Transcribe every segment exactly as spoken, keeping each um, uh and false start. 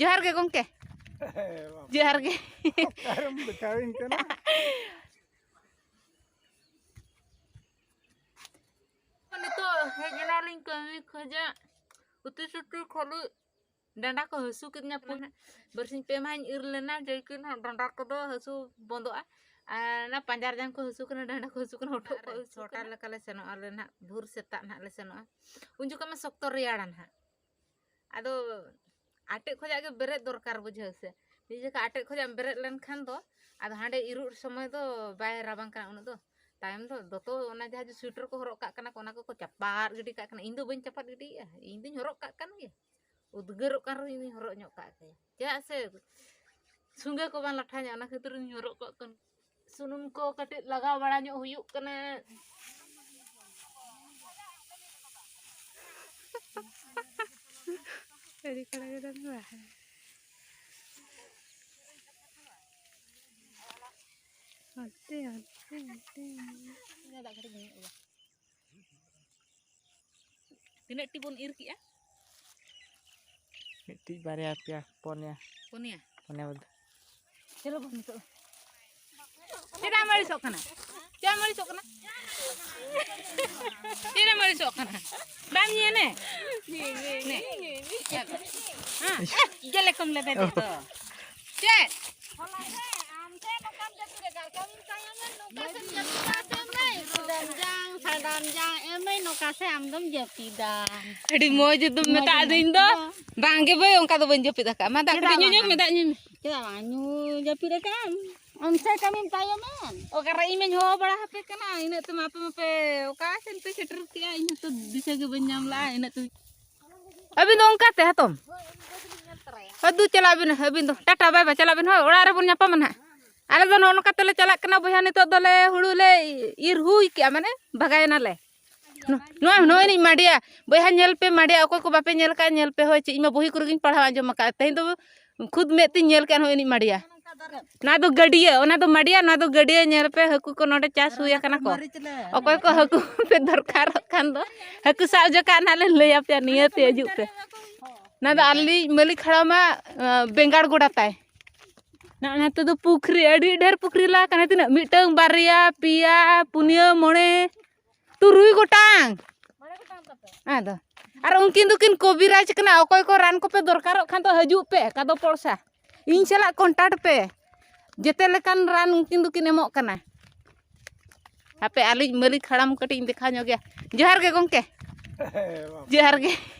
ᱡᱚᱦᱟᱨ ᱜᱮ ᱜᱚᱢᱠᱮ᱾ ᱡᱚᱦᱟᱨ ᱜᱮ᱾ ᱚᱠᱟᱨᱮᱢ ᱫᱮᱠᱷᱟᱣᱤᱧ ᱠᱟᱱᱟ? ᱱᱤᱛᱚᱜ ᱦᱮᱡ ᱮᱱᱟᱞᱤᱧ ᱠᱟᱹᱢᱤ ᱠᱷᱚᱡᱟᱜ, ᱩᱛᱤ ᱥᱩᱛᱤ ᱠᱷᱟᱹᱞᱤ ᱰᱟᱸᱰᱟ ᱠᱚ ᱦᱟᱹᱥᱩ ᱠᱤᱫᱤᱧᱟ᱾ ᱯᱩᱨᱟᱹ ᱵᱟᱨᱥᱤᱧ ᱯᱮ ᱢᱟᱦᱟᱧ ᱤᱨ ᱞᱮᱱᱟ, ᱡᱮ ᱠᱤ ᱱᱟᱦᱟᱜ ᱰᱟᱸᱰᱟ ᱠᱚᱫᱚ ᱦᱟᱹᱥᱩ ᱵᱚᱱᱫᱚᱜᱼᱟ᱾ ᱟᱨ ᱚᱱᱟ ᱯᱟᱸᱡᱟᱨ ᱡᱟᱝ ᱠᱚ ᱦᱟᱹᱥᱩ ᱠᱟᱱᱟ, ᱰᱟᱸᱰᱟ ᱠᱚ ᱦᱟᱹᱥᱩ ᱠᱟᱱᱟ, ᱦᱚᱴᱚᱜ ᱠᱚ ᱦᱟᱹᱥᱩ ᱠᱟᱱᱟ᱾ ᱪᱷᱚᱴᱟ ᱞᱮᱠᱟᱞᱮ ᱥᱮᱱᱚᱜᱼᱟ ᱟᱞᱮ ᱱᱟᱦᱟᱜ, ᱵᱷᱳᱨ ᱥᱮᱛᱟᱜ ᱱᱟᱦᱟᱜ ᱞᱮ ᱥᱮᱱᱚᱜᱼᱟ᱾ ᱩᱱ ᱡᱚᱠᱷᱚᱱ ᱢᱟ ᱥᱚᱠᱛᱚ ᱨᱮᱭᱟᱲᱟ ᱱᱟᱦᱟᱜ᱾ ᱟᱫᱚ ᱟᱴᱮᱫ ᱠᱷᱚᱡᱟᱜ ᱜᱮ ᱵᱮᱨᱮᱫ ᱫᱚᱨᱠᱟᱨ ᱵᱩᱡᱷᱟᱹᱣ ᱥᱮ᱾ ᱢᱤᱫ ᱡᱚᱠᱷᱚᱱ ᱟᱴᱮᱫ ᱠᱷᱚᱡᱟᱜ ᱮᱢ ᱵᱮᱨᱮᱫ ᱞᱮᱱᱠᱷᱟᱱ ᱫᱚ, ᱟᱫᱚ ᱦᱟᱸᱰᱮ ᱤᱨᱚᱜ ᱥᱚᱢᱚᱭ ᱫᱚ ᱵᱟᱭ ᱨᱟᱵᱟᱝ ᱠᱟᱱᱟ ᱩᱱᱟᱹᱜ ᱫᱚ᱾ ᱛᱟᱭᱚᱢ ᱫᱚ ᱫᱚᱛᱚ, ᱚᱱᱟ ᱡᱟᱦᱟᱸ ᱡᱮ ᱥᱩᱭᱮᱴᱟᱨ ᱠᱚ ᱦᱚᱨᱚᱜ ᱠᱟᱜ ᱠᱟᱱᱟ ᱠᱚ, ᱚᱱᱟ ᱠᱚᱠᱚ ᱪᱟᱯᱟᱫ ᱜᱤᱰᱤ ᱠᱟᱜ ᱠᱟᱱᱟ᱾ ᱤᱧ ᱫᱚ ᱵᱟᱹᱧ ᱪᱟᱯᱟᱫ ᱜᱤᱰᱤᱭᱮᱫᱼᱟ, ᱤᱧ ᱫᱩᱧ ᱦᱚᱨᱚᱜ ᱠᱟᱜ ᱠᱟᱱ ᱜᱮᱭᱟ᱾ ᱩᱫᱽᱜᱟᱹᱨᱚᱜ ᱠᱟᱱ ᱨᱮᱦᱚᱸ ᱤᱧ ᱫᱩᱧ ᱦᱚᱨᱚᱜ ᱧᱚᱜ ᱠᱟᱜ ᱜᱮᱭᱟ, ᱪᱮᱫᱟᱜ ᱥᱮ ᱥᱩᱸᱜᱟᱹ ᱠᱚ ᱵᱟᱝ ᱞᱟᱴᱷᱟ ᱧᱚᱜ, ᱚᱱᱟ ᱠᱷᱟᱹᱛᱤᱨ ᱤᱧ ᱦᱚᱨᱚᱜ ᱠᱟᱜ ᱠᱟᱱᱟ᱾ ᱥᱩᱱᱩᱢ ᱠᱚ ᱠᱟᱹᱴᱤᱡ ᱞᱟᱜᱟᱣ ᱵᱟᱲᱟ ᱧᱚᱜ ᱦᱩᱭᱩᱜ ᱠᱟᱱᱟ᱾ ᱟᱹᱰᱤ ᱠᱚᱲᱟ ᱜᱤᱫᱽᱨᱟᱹ ᱫᱚ ᱵᱟᱝ᱾ ᱚᱱᱛᱮ, ᱚᱱᱛᱮ, ᱚᱱᱛᱮ᱾ ᱛᱤᱱᱟᱹᱜ ᱴᱤ ᱵᱚᱱ ᱤᱨ ᱠᱮᱜᱼᱟ? ᱢᱤᱫᱴᱤᱡ, ᱵᱟᱨᱭᱟ, ᱯᱮᱭᱟ, ᱯᱩᱱᱭᱟ᱾ ᱯᱩᱱᱭᱟ? ᱯᱩᱱᱭᱟ ᱵᱚᱞᱛᱮ᱾ ᱪᱚᱞᱚ ᱵᱚᱱ ᱱᱤᱛᱚᱜ᱾ ᱪᱮᱫᱟᱜ ᱮᱢ ᱟᱹᱲᱤᱥᱚᱜ ᱠᱟᱱᱟ? ᱪᱮᱫᱟᱜ ᱮᱢ ᱟᱹᱲᱤᱥᱚᱜ ᱠᱟᱱᱟ? ᱪᱮᱫᱟᱜ ᱮᱢ ᱟᱹᱲᱤᱥᱚᱜ ᱠᱟᱱᱟ? ᱵᱟᱢ ᱧᱮᱞᱮ? ᱦᱮᱸ? ᱡᱮᱞᱮᱠᱚᱢ ᱞᱮᱵᱮᱫ ᱫᱚ᱾ ᱪᱮᱫ? ᱥᱟᱰᱟᱢ ᱡᱟᱝ, ᱥᱟᱰᱟᱢ ᱡᱟᱝ, ᱮᱢᱟᱹᱭ ᱱᱚᱝᱠᱟ ᱥᱮ ᱟᱢ ᱫᱚᱢ ᱡᱟᱹᱯᱤᱫᱟ᱾ ᱟᱹᱰᱤ ᱢᱚᱡᱽ ᱫᱚᱢ ᱢᱮᱛᱟᱫᱤᱧ ᱫᱚ᱾ ᱵᱟᱝ ᱜᱮ ᱵᱟᱹᱭ, ᱚᱱᱠᱟ ᱫᱚ ᱵᱟᱹᱧ ᱡᱟᱹᱯᱤᱫ ᱟᱠᱟᱫᱼᱟ᱾ ᱢᱟ ᱫᱟᱜ ᱠᱟᱹᱴᱤᱡ ᱧᱩ ᱧᱩᱭ ᱢᱮ, ᱫᱟᱜ ᱧᱩᱭ ᱢᱮ᱾ ᱪᱮᱫᱟᱜ ᱵᱟᱝ ᱧᱩ ᱡᱟᱹᱯᱤᱫ ᱟᱠᱟᱫ ᱟᱢ? ᱚᱱᱛᱮ ᱠᱟᱹᱢᱤᱢ ᱛᱟᱭᱚᱢᱮᱱ᱾ ᱚᱠᱟᱨᱮ ᱤᱧ ᱢᱟᱧ ᱦᱚᱦᱚ ᱵᱟᱲᱟ ᱟᱯᱮ ᱠᱟᱱᱟ, ᱤᱱᱟᱹᱜ ᱛᱮᱢᱟ ᱟᱯᱮ ᱢᱟᱯᱮ ᱚᱠᱟ ᱥᱮᱱ ᱯᱮ ᱥᱮᱴᱮᱨ ᱠᱮᱜᱼᱟ, ᱤᱧ ᱦᱚᱸᱛᱚ ᱫᱤᱥᱟᱹ ᱜᱮ ᱵᱟᱹᱧ ᱧᱟᱢ ᱞᱮᱜᱼᱟ ᱤᱱᱟᱹᱜ ᱛᱮ᱾ ᱟᱹᱵᱤᱱ ᱫᱚ ᱚᱱᱠᱟ ᱛᱮ ᱦᱟᱛᱚᱢ? ᱦᱳᱭ, ᱫᱩ ᱪᱟᱞᱟᱜ ᱵᱤᱱ, ᱟᱹᱵᱤᱱ ᱫᱚ ᱴᱟᱴᱟ ᱵᱟᱭ ᱵᱟᱭ, ᱪᱟᱞᱟᱜ ᱵᱤᱱ, ᱦᱳᱭ, ᱚᱲᱟᱜ ᱨᱮᱵᱚᱱ ᱧᱟᱯᱟᱢᱟ ᱱᱟᱦᱟᱜ᱾ ᱟᱞᱮ ᱫᱚ ᱱᱚᱜᱼᱚ ᱱᱚᱝᱠᱟ ᱛᱮᱞᱮ ᱪᱟᱞᱟᱜ ᱠᱟᱱᱟ ᱵᱚᱭᱦᱟ, ᱱᱤᱛᱚᱜ ᱫᱚᱞᱮ ᱦᱩᱲᱩ ᱞᱮ ᱤᱨ ᱦᱩᱭ ᱠᱮᱜᱼᱟ, ᱢᱟᱱᱮ ᱵᱷᱟᱜᱟᱭᱮᱱᱟᱞᱮ᱾ ᱱᱚ-, ᱱᱚᱣᱟ, ᱱᱚᱜᱼᱚᱭ ᱱᱤᱡ ᱢᱟᱰᱤᱭᱟ, ᱵᱚᱭᱦᱟ ᱧᱮᱞ ᱯᱮ ᱢᱟᱰᱤᱭᱟ, ᱚᱠᱚᱭ ᱠᱚ ᱵᱟᱯᱮ ᱧᱮᱞ ᱠᱟᱜᱼᱟ ᱧᱮᱞ ᱯᱮ, ᱦᱳᱭ, ᱪᱮᱫ ᱤᱧ ᱢᱟ ᱵᱚᱦᱤ ᱠᱚᱨᱮ ᱜᱤᱧ ᱯᱟᱲᱦᱟᱣ ᱟᱸᱡᱚᱢ ᱟᱠᱟᱫᱼᱟ, ᱛᱮᱦᱮᱧ ᱫᱚ ᱠᱷᱩᱫ ᱢᱮᱫ ᱛᱤᱧ ᱧᱮᱞ ᱠᱮᱜᱼᱟ, ᱱᱚᱜᱼᱚᱭ ᱱᱤᱡ ᱢᱟᱰᱤᱭᱟ᱾ ᱱᱚᱣᱟ ᱫᱚ ᱜᱟᱹᱰᱭᱟᱹ, ᱚᱱᱟ ᱫᱚ ᱢᱟᱰᱤᱭᱟ, ᱱᱚᱣᱟ ᱫᱚ ᱜᱟᱹᱰᱭᱟᱹ, ᱧᱮᱞ ᱯᱮ ᱦᱟᱹᱠᱩ ᱠᱚ ᱱᱚᱰᱮ ᱪᱟᱥ ᱦᱩᱭ ᱟᱠᱟᱱᱟ ᱠᱚ᱾ ᱚᱠᱚᱭ ᱠᱚ ᱦᱟᱹᱠᱩ ᱯᱮ ᱫᱚᱨᱠᱟᱨᱚᱜ ᱠᱷᱟᱱ ᱫᱚ ᱦᱟᱹᱠᱩ ᱥᱟᱵ ᱡᱚᱠᱷᱟᱜ ᱱᱟᱦᱟᱜ ᱞᱮ ᱞᱟᱹᱭ ᱟᱯᱮᱭᱟ, ᱱᱤᱭᱟᱹᱛᱮ ᱦᱤᱡᱩᱜ ᱯᱮ᱾ ᱚᱱᱟ ᱫᱚ ᱟᱞᱮᱭᱤᱡ ᱢᱟᱹᱞᱤᱠ ᱦᱟᱲᱟᱢᱟᱜ ᱵᱮᱸᱜᱟᱲ ᱜᱚᱰᱟ ᱛᱟᱭ᱾ ᱱᱚᱛᱮ ᱫᱚ ᱯᱩᱠᱷᱨᱤ, ᱟᱹᱰᱤ ᱰᱷᱮᱨ ᱯᱩᱠᱷᱨᱤ ᱞᱟ ᱠᱟᱱᱟ᱾ ᱛᱤᱱᱟᱹᱜ? ᱢᱤᱫᱴᱟᱝ, ᱵᱟᱨᱭᱟ, ᱯᱮᱭᱟ, ᱯᱩᱱᱭᱟᱹ, ᱢᱚᱬᱮ, ᱛᱩᱨᱩᱭ ᱜᱚᱴᱟᱝ᱾ ᱟᱫᱚ ᱟᱨ ᱩᱱᱠᱤᱱ ᱫᱚᱠᱤᱱ ᱠᱚᱵᱤᱨᱟᱡᱽ ᱠᱟᱱᱟ᱾ ᱚᱠᱚᱭ ᱠᱚ ᱨᱟᱱ ᱠᱚᱯᱮ ᱫᱚᱨᱠᱟᱨᱚᱜ ᱠᱷᱟᱱ ᱫᱚ ᱦᱤᱡᱩᱜ ᱯᱮ, ᱠᱟᱫᱚ ᱯᱚᱲᱥᱟ, ᱤᱧ ᱥᱟᱞᱟᱜ contact ᱯᱮ᱾ ᱡᱮᱛᱮ ᱞᱮᱠᱟᱱ ᱨᱟᱱ ᱩᱱᱠᱤᱱ ᱫᱚᱠᱤᱱ ᱮᱢᱚᱜ ᱠᱟᱱᱟ᱾ ᱦᱟᱯᱮ, ᱟᱹᱞᱤᱧ ᱢᱟᱹᱞᱤᱠ ᱦᱟᱲᱟᱢ ᱠᱟᱹᱴᱤᱡ ᱤᱧ ᱫᱮᱠᱷᱟᱣ ᱧᱚᱜ ᱜᱮᱭᱟ᱾ ᱡᱚᱦᱟᱨ ᱜᱮ ᱜᱚᱢᱠᱮ᱾ ᱡᱚᱦᱟᱨ ᱜᱮ᱾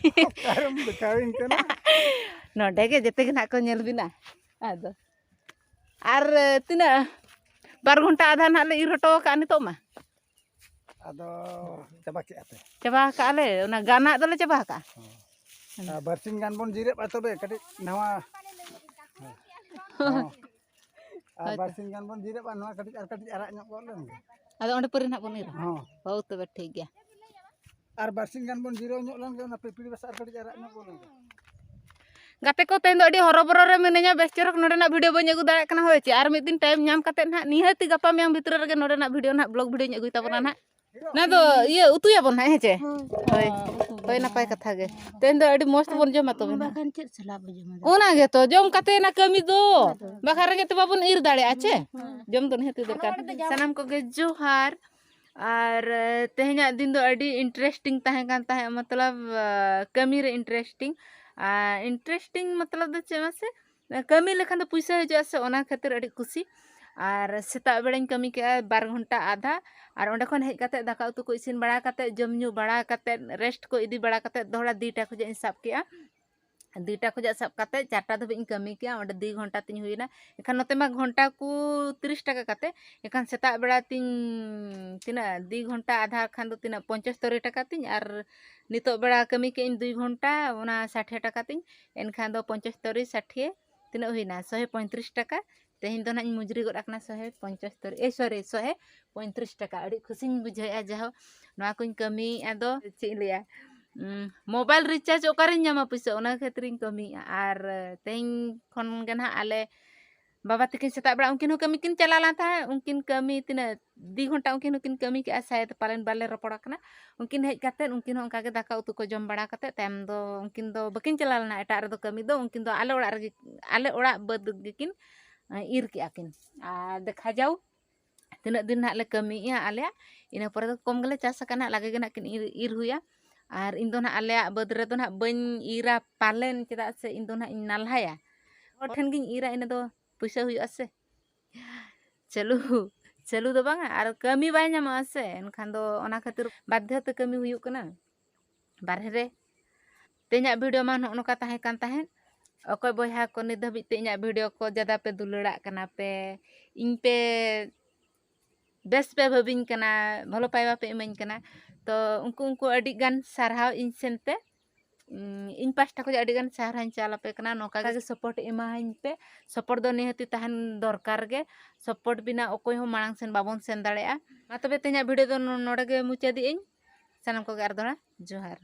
ᱚᱠᱟᱨᱮᱢ ᱫᱮᱠᱷᱟᱣᱤᱧ ᱠᱟᱱᱟ? ᱱᱚᱰᱮ ᱜᱮ, ᱡᱮᱛᱮ ᱜᱮ ᱱᱟᱦᱟᱜ ᱠᱚ ᱧᱮᱞ ᱵᱤᱱᱟ᱾ ᱟᱫᱚ ᱟᱨ ᱛᱤᱱᱟᱹᱜ, ᱵᱟᱨ ᱜᱷᱚᱱᱴᱟ ᱟᱫᱷᱟ ᱱᱟᱦᱟᱜ ᱞᱮ ᱤᱨ ᱦᱚᱴᱚ ᱟᱠᱟᱫᱼᱟ ᱱᱤᱛᱚᱜ ᱢᱟ᱾ ᱟᱫᱚ ᱪᱟᱵᱟ ᱠᱮᱜᱼᱟ ᱯᱮ? ᱪᱟᱵᱟ ᱟᱠᱟᱫᱼᱟ ᱞᱮ, ᱚᱱᱟ ᱜᱟᱱᱟᱜ ᱫᱚᱞᱮ ᱪᱟᱵᱟ ᱟᱠᱟᱫᱼᱟ᱾ ᱦᱚᱸ᱾ ᱟᱨ ᱵᱟᱨᱥᱤᱧ ᱜᱟᱱ ᱵᱚᱱ ᱡᱤᱨᱟᱹᱜᱼᱟ ᱛᱚᱵᱮ, ᱠᱟᱹᱴᱤᱡ ᱱᱟᱣᱟ᱾ ᱦᱚᱸ᱾ ᱟᱨ ᱦᱳᱭᱛᱚ᱾ ᱵᱟᱨᱥᱤᱧ ᱜᱟᱱ ᱵᱚᱱ ᱡᱤᱨᱟᱹᱜᱼᱟ, ᱱᱚᱣᱟ ᱠᱟᱹᱴᱤᱡ ᱟᱨ ᱠᱟᱹᱴᱤᱡ ᱟᱨᱟᱜ ᱧᱚᱜ ᱜᱚᱫ ᱞᱮᱱ ᱜᱮ᱾ ᱟᱫᱚ ᱚᱸᱰᱮ ᱯᱟᱹᱨᱤ ᱱᱟᱦᱟᱜ ᱵᱚᱱ ᱤᱨᱟ᱾ ᱦᱚᱸ᱾ ᱦᱳᱭ, ᱛᱚᱵᱮ ᱴᱷᱤᱠ ᱜᱮᱭᱟ᱾ ᱟᱨ ᱵᱟᱨᱥᱤᱧ ᱜᱟᱱ ᱵᱚᱱ ᱡᱤᱨᱟᱹᱣ ᱧᱚᱜ ᱞᱮᱱ ᱜᱮ, ᱚᱱᱟ ᱯᱤᱯᱤᱲᱤ ᱵᱟᱥᱟ ᱟᱨ ᱠᱟᱹᱴᱤᱡ ᱟᱨᱟᱜ ᱧᱚᱜ ᱜᱚᱫ ᱞᱮᱱ ᱜᱮ᱾ ᱜᱟᱛᱮ ᱠᱚ, ᱛᱮᱦᱮᱧ ᱫᱚ ᱟᱹᱰᱤ ᱦᱚᱨᱚᱵᱚᱨᱚ ᱨᱮ ᱢᱤᱱᱟᱹᱧᱟ, ᱵᱮᱥ ᱪᱮᱦᱨᱟ ᱱᱚᱰᱮᱱᱟᱜ video ᱵᱟᱹᱧ ᱟᱹᱜᱩ ᱫᱟᱲᱮᱭᱟᱜ ᱠᱟᱱᱟ᱾ ᱦᱳᱭ ᱪᱮ, ᱟᱨ ᱢᱤᱫ ᱫᱤᱱ time ᱧᱟᱢ ᱠᱟᱛᱮᱫ ᱱᱟᱦᱟᱜ ᱱᱤᱦᱟᱹᱛᱤ ᱜᱟᱯᱟ ᱢᱮᱭᱟᱝ ᱵᱷᱤᱛᱨᱤ ᱨᱮᱜᱮ ᱱᱚᱰᱮᱱᱟᱜ video ᱱᱟᱦᱟᱜ, vlog video ᱧ ᱟᱹᱜᱩᱭ ᱛᱟᱵᱚᱱᱟ ᱱᱟᱦᱟᱜ᱾ ᱚᱱᱟ ᱫᱚ ᱤᱭᱟᱹ ᱩᱛᱩᱭᱟᱵᱚᱱ ᱦᱟᱸᱜ, ᱦᱮᱸ ᱪᱮ? ᱦᱳᱭ᱾ ᱦᱳᱭ᱾ ᱦᱳᱭ, ᱱᱟᱯᱟᱭ ᱠᱟᱛᱷᱟ ᱜᱮ᱾ ᱛᱮᱦᱮᱧ ᱫᱚ ᱟᱹᱰᱤ ᱢᱚᱡᱽ ᱛᱮᱵᱚᱱ ᱡᱚᱢᱟ ᱛᱚᱵᱮ ᱱᱟᱦᱟᱜ᱾ ᱵᱟᱠᱷᱟᱱ ᱪᱮᱫ ᱥᱟᱞᱟᱜ ᱵᱚ ᱡᱚᱢᱟ? ᱚᱱᱟ ᱜᱮᱛᱚ, ᱡᱚᱢ ᱠᱟᱛᱮ ᱚᱱᱟ ᱠᱟᱹᱢᱤ ᱫᱚ᱾ ᱦᱳᱭ᱾ ᱵᱟᱠᱷᱟᱱ ᱨᱮᱸᱜᱮᱡ ᱛᱮ ᱵᱟᱵᱚᱱ ᱤᱨ ᱫᱟᱲᱮᱭᱟᱜᱼᱟ ᱪᱮ? ᱦᱳᱭ᱾ ᱡᱚᱢ ᱫᱚ ᱱᱤᱦᱟᱹᱛ ᱜᱮ ᱫᱚᱨᱠᱟᱨ᱾ ᱥᱟᱱᱟᱢ ᱠᱚᱜᱮ ᱡᱚᱦᱟᱨ᱾ ᱟᱨ, ᱮ, ᱛᱮᱦᱮᱧᱟᱜ ᱫᱤᱱ ᱫᱚ ᱟᱹᱰᱤ interesting ᱛᱟᱦᱮᱸ ᱠᱟᱱ ᱛᱟᱦᱮᱸᱫ, ᱢᱚᱛᱞᱚᱵ, ᱮ, ᱠᱟᱹᱢᱤ ᱨᱮ interesting᱾ ᱟᱨ interesting ᱢᱚᱛᱞᱚᱵ ᱫᱚ ᱪᱮᱫ ᱢᱟᱥᱮ? ᱠᱟᱹᱢᱤ ᱞᱮᱠᱷᱟᱱ ᱫᱚ ᱯᱩᱭᱥᱟᱹ ᱦᱤᱡᱩᱜᱼᱟ ᱥᱮ, ᱚᱱᱟ ᱠᱷᱟᱹᱛᱤᱨ ᱟᱹᱰᱤ ᱠᱩᱥᱤ᱾ ᱟᱨ ᱥᱮᱛᱟᱜ ᱵᱮᱲᱟᱧ ᱠᱟᱹᱢᱤ ᱠᱮᱜᱼᱟ ᱵᱟᱨ ᱜᱷᱚᱱᱴᱟ ᱟᱫᱷᱟ, ᱟᱨ ᱚᱸᱰᱮ ᱠᱷᱚᱱ ᱦᱮᱡ ᱠᱟᱛᱮ ᱫᱟᱠᱟ ᱩᱛᱩ ᱠᱚ ᱤᱥᱤᱱ ᱵᱟᱲᱟ ᱠᱟᱛᱮ, ᱡᱚᱢ ᱧᱩ ᱵᱟᱲᱟ ᱠᱟᱛᱮ, rest ᱠᱚ ᱤᱫᱤ ᱵᱟᱲᱟ ᱠᱟᱛᱮ, ᱫᱚᱦᱲᱟ ᱫᱩᱭᱴᱟ ᱠᱷᱚᱱᱟᱜ ᱤᱧ ᱥᱟᱵ ᱠᱮᱜᱼᱟ᱾ ᱫᱩᱭᱴᱟ ᱠᱷᱚᱱᱟᱜ ᱥᱟᱵ ᱠᱟᱛᱮ ᱪᱟᱨᱴᱟ ᱫᱷᱟᱹᱵᱤᱡ ᱤᱧ ᱠᱟᱹᱢᱤ ᱠᱮᱜᱼᱟ, ᱚᱸᱰᱮ ᱫᱩᱭ ᱜᱷᱚᱱᱴᱟ ᱛᱤᱧ ᱦᱩᱭᱱᱟ᱾ ᱮᱱᱠᱷᱟᱱ ᱱᱚᱛᱮ ᱢᱟ ᱜᱷᱚᱱᱴᱟ ᱠᱚ ᱛᱤᱨᱤᱥ ᱴᱟᱠᱟ ᱠᱟᱛᱮ, ᱮᱱᱠᱷᱟᱱ ᱥᱮᱛᱟᱜ ᱵᱮᱲᱟ ᱛᱤᱧ ᱛᱤᱱᱟᱹᱜ, ᱫᱩᱭ ᱜᱷᱚᱱᱴᱟ ᱟᱫᱷᱟ ᱠᱷᱟᱱ ᱫᱚ ᱛᱤᱱᱟᱹᱜ, ᱯᱚᱧᱪᱟᱥᱛᱚᱨᱤ ᱴᱟᱠᱟ ᱛᱤᱧ, ᱟᱨ ᱱᱤᱛᱚᱜ ᱵᱮᱲᱟ ᱠᱟᱹᱢᱤ ᱠᱮᱜ ᱟᱹᱧ ᱫᱩᱭ ᱜᱷᱚᱱᱴᱟ, ᱚᱱᱟ ᱥᱟᱴᱷᱮ ᱴᱟᱠᱟ ᱛᱤᱧ, ᱮᱱᱠᱷᱟᱱ ᱫᱚ ᱯᱚᱧᱪᱟᱥᱛᱚᱨᱤ ᱥᱟᱴᱷᱮ ᱛᱤᱱᱟᱹᱜ ᱦᱩᱭᱱᱟ? ᱥᱚᱦᱮ ᱯᱚᱸᱭᱛᱨᱤᱥ ᱴᱟᱠᱟ᱾ ᱛᱮᱦᱮᱧ ᱫᱚ ᱱᱟᱦᱟᱜ ᱤᱧ ᱢᱩᱡᱽᱨᱤ ᱜᱚᱫ ᱟᱠᱟᱱᱟ ᱥᱚᱦᱮ ᱯᱚᱸᱭᱛᱨᱤᱥ ᱴᱟᱠᱟ, ᱟᱹᱰᱤ ᱠᱷᱩᱥᱤᱧ ᱵᱩᱡᱷᱟᱹᱣᱮᱫᱼᱟ᱾ ᱡᱟᱦᱳ, ᱱᱚᱣᱟ ᱠᱚᱧ ᱠᱟᱹᱢᱤᱭᱮᱫᱼᱟ ᱫᱚ ᱪᱮᱫ ᱤᱧ ᱞᱟᱹᱭᱟ, ᱩᱸ, mobile recharge ᱚᱠᱟᱨᱮᱧ ᱧᱟᱢᱟ ᱯᱩᱭᱥᱟᱹ, ᱚᱱᱟ ᱠᱷᱟᱹᱛᱤᱨᱤᱧ ᱠᱟᱹᱢᱤᱭᱮᱫᱼᱟ᱾ ᱟᱨ ᱛᱮᱦᱮᱧ ᱠᱷᱚᱱ ᱜᱮ ᱱᱟᱦᱟᱜ ᱟᱞᱮ ᱵᱟᱵᱟ ᱛᱟᱹᱠᱤᱱ ᱥᱮᱛᱟᱜ ᱵᱮᱲᱟ ᱩᱱᱠᱤᱱ ᱦᱚᱸ ᱠᱟᱹᱢᱤ ᱠᱤᱱ ᱪᱟᱞᱟᱣ ᱞᱮᱱ ᱛᱟᱦᱮᱸᱫ᱾ ᱩᱱᱠᱤᱱ ᱠᱟᱹᱢᱤ ᱛᱤᱱᱟᱹᱜ ᱫᱩ ᱜᱷᱚᱱᱴᱟ ᱩᱱᱠᱤᱱ ᱦᱚᱸᱠᱤᱱ ᱠᱟᱹᱢᱤ ᱠᱮᱜᱼᱟ, ᱥᱟᱭᱮᱫ ᱯᱟᱞᱮᱱ ᱵᱟᱞᱮ ᱨᱚᱯᱚᱲ ᱟᱠᱟᱱᱟ᱾ ᱩᱱᱠᱤᱱ ᱦᱮᱡ ᱠᱟᱛᱮᱫ ᱩᱱᱠᱤᱱ ᱦᱚᱸ ᱚᱱᱠᱟ ᱜᱮ ᱫᱟᱠᱟ ᱩᱛᱩ ᱠᱚ ᱡᱚᱢ ᱵᱟᱲᱟ ᱠᱟᱛᱮᱫ ᱛᱟᱭᱚᱢ ᱫᱚ ᱩᱱᱠᱤᱱ ᱫᱚ ᱵᱟᱹᱠᱤᱱ ᱪᱟᱞᱟᱣ ᱞᱮᱱᱟ ᱮᱴᱟᱜ ᱨᱮᱫᱚ ᱠᱟᱹᱢᱤ ᱫᱚ᱾ ᱩᱱᱠᱤᱱ ᱫᱚ ᱟᱞᱮ ᱚᱲᱟᱜ ᱨᱮᱜᱮ, ᱟᱞᱮ ᱚᱲᱟᱜ ᱵᱟᱹᱫᱽ ᱜᱮᱠᱤᱱ ᱤᱨ ᱠᱮᱜᱼᱟ ᱠᱤᱱ᱾ ᱟᱨ ᱫᱮᱠᱷᱟ ᱡᱟᱣ ᱛᱤᱱᱟᱹᱜ ᱫᱤᱱ ᱱᱟᱦᱟᱜ ᱞᱮ ᱠᱟᱹᱢᱤᱭᱮᱜᱼᱟ ᱟᱞᱮᱭᱟᱜ, ᱤᱱᱟᱹ ᱯᱚᱨᱮ ᱫᱚ ᱠᱚᱢ ᱜᱮᱞᱮ ᱪᱟᱥ ᱟᱠᱟᱫ ᱱᱟᱦᱟᱜ, ᱞᱟᱜᱮ ᱜᱮ ᱱᱟᱦᱟᱜ ᱠᱤᱱ ᱤᱨ, ᱤᱨ ᱦᱩᱭᱟ᱾ ᱟᱨ ᱤᱧ ᱫᱚ ᱱᱟᱦᱟᱜ ᱟᱞᱮᱭᱟᱜ ᱵᱟᱹᱫᱽ ᱨᱮᱫᱚ ᱱᱟᱦᱟᱜ ᱵᱟᱹᱧ ᱤᱨᱟ ᱯᱟᱞᱮᱱ, ᱪᱮᱫᱟᱜ ᱥᱮ ᱤᱧ ᱫᱚ ᱱᱟᱦᱟᱜ ᱤᱧ ᱱᱟᱞᱦᱟᱭᱟ᱾ ᱦᱚᱲ ᱴᱷᱮᱱ ᱜᱤᱧ ᱤᱨᱟ, ᱤᱱᱟᱹ ᱫᱚ ᱯᱩᱭᱥᱟᱹ ᱦᱩᱭᱩᱜᱼᱟ ᱥᱮ᱾ ᱪᱟᱹᱞᱩ, ᱪᱟᱹᱞᱩ ᱫᱚ ᱵᱟᱝᱟ, ᱟᱨ ᱠᱟᱹᱢᱤ ᱵᱟᱭ ᱧᱟᱢᱚᱜᱼᱟ ᱥᱮ, ᱮᱱᱠᱷᱟᱱ ᱫᱚ ᱚᱱᱟ ᱠᱷᱟᱹᱛᱤᱨ ᱵᱟᱫᱽᱫᱷᱚ ᱛᱮ ᱠᱟᱹᱢᱤ ᱦᱩᱭᱩᱜ ᱠᱟᱱᱟ ᱵᱟᱨᱦᱮ ᱨᱮ᱾ ᱛᱮᱦᱮᱧᱟᱜ ᱵᱷᱤᱰᱤᱭᱳ ᱢᱟ ᱱᱚᱜᱼᱚ ᱱᱚᱝᱠᱟ ᱛᱟᱦᱮᱸ ᱠᱟᱱ ᱛᱟᱦᱮᱸᱫ᱾ ᱚᱠᱚᱭ ᱵᱚᱭᱦᱟ ᱠᱚ ᱱᱤᱛ ᱫᱷᱟᱹᱵᱤᱡ ᱛᱮ ᱤᱧᱟᱹᱜ ᱵᱷᱤᱰᱤᱭᱳ ᱠᱚ ᱡᱟᱫᱟ ᱯᱮ ᱫᱩᱞᱟᱹᱲᱟᱜ ᱠᱟᱱᱟ ᱯᱮ, ᱤᱧ ᱯᱮ ᱵᱮᱥ ᱯᱮ ᱵᱷᱟᱹᱵᱤᱧ ᱠᱟᱱᱟ, ᱵᱷᱟᱞᱚ ᱯᱟᱭᱵᱟ ᱯᱮ ᱤᱢᱟᱹᱧ ᱠᱟᱱᱟ, ᱛᱚ ᱩᱱᱠᱩ, ᱩᱱᱠᱩ ᱟᱹᱰᱤ ᱜᱟᱱ ᱥᱟᱨᱦᱟᱣ ᱤᱧ ᱥᱮᱱ ᱛᱮ᱾ ᱩᱸ, ᱤᱧ ᱯᱟᱦᱴᱟ ᱠᱷᱚᱱ ᱟᱹᱰᱤ ᱜᱟᱱ ᱥᱟᱨᱦᱟᱣ ᱤᱧ ᱪᱟᱞ ᱟᱯᱮ ᱠᱟᱱᱟ᱾ ᱱᱚᱝᱠᱟ ᱜᱮ ᱥᱟᱯᱳᱨᱴ ᱮᱢᱟᱣᱟᱹᱧ ᱯᱮ᱾ ᱥᱟᱯᱳᱨᱴ ᱫᱚ ᱱᱤᱦᱟᱹᱛᱤ ᱛᱟᱦᱮᱱ ᱫᱚᱨᱠᱟᱨ ᱜᱮ᱾ ᱥᱟᱯᱳᱨᱴ ᱵᱤᱱᱟ ᱚᱠᱚᱭ ᱦᱚᱸ ᱢᱟᱲᱟᱝ ᱥᱮᱱ ᱵᱟᱵᱚᱱ ᱥᱮᱱ ᱫᱟᱲᱮᱭᱟᱜᱼᱟ᱾ ᱢᱟ ᱛᱚᱵᱮ ᱛᱮᱦᱮᱧᱟᱜ ᱵᱷᱤᱰᱤᱭᱳ ᱫᱚ ᱱᱚ-, ᱱᱚᱰᱮ ᱜᱮ ᱢᱩᱪᱟᱹᱫᱮᱜ ᱟᱹᱧ᱾ ᱥᱟᱱᱟᱢ ᱠᱚᱜᱮ ᱟᱨ ᱫᱚᱦᱲᱟ ᱡᱚᱦᱟᱨ᱾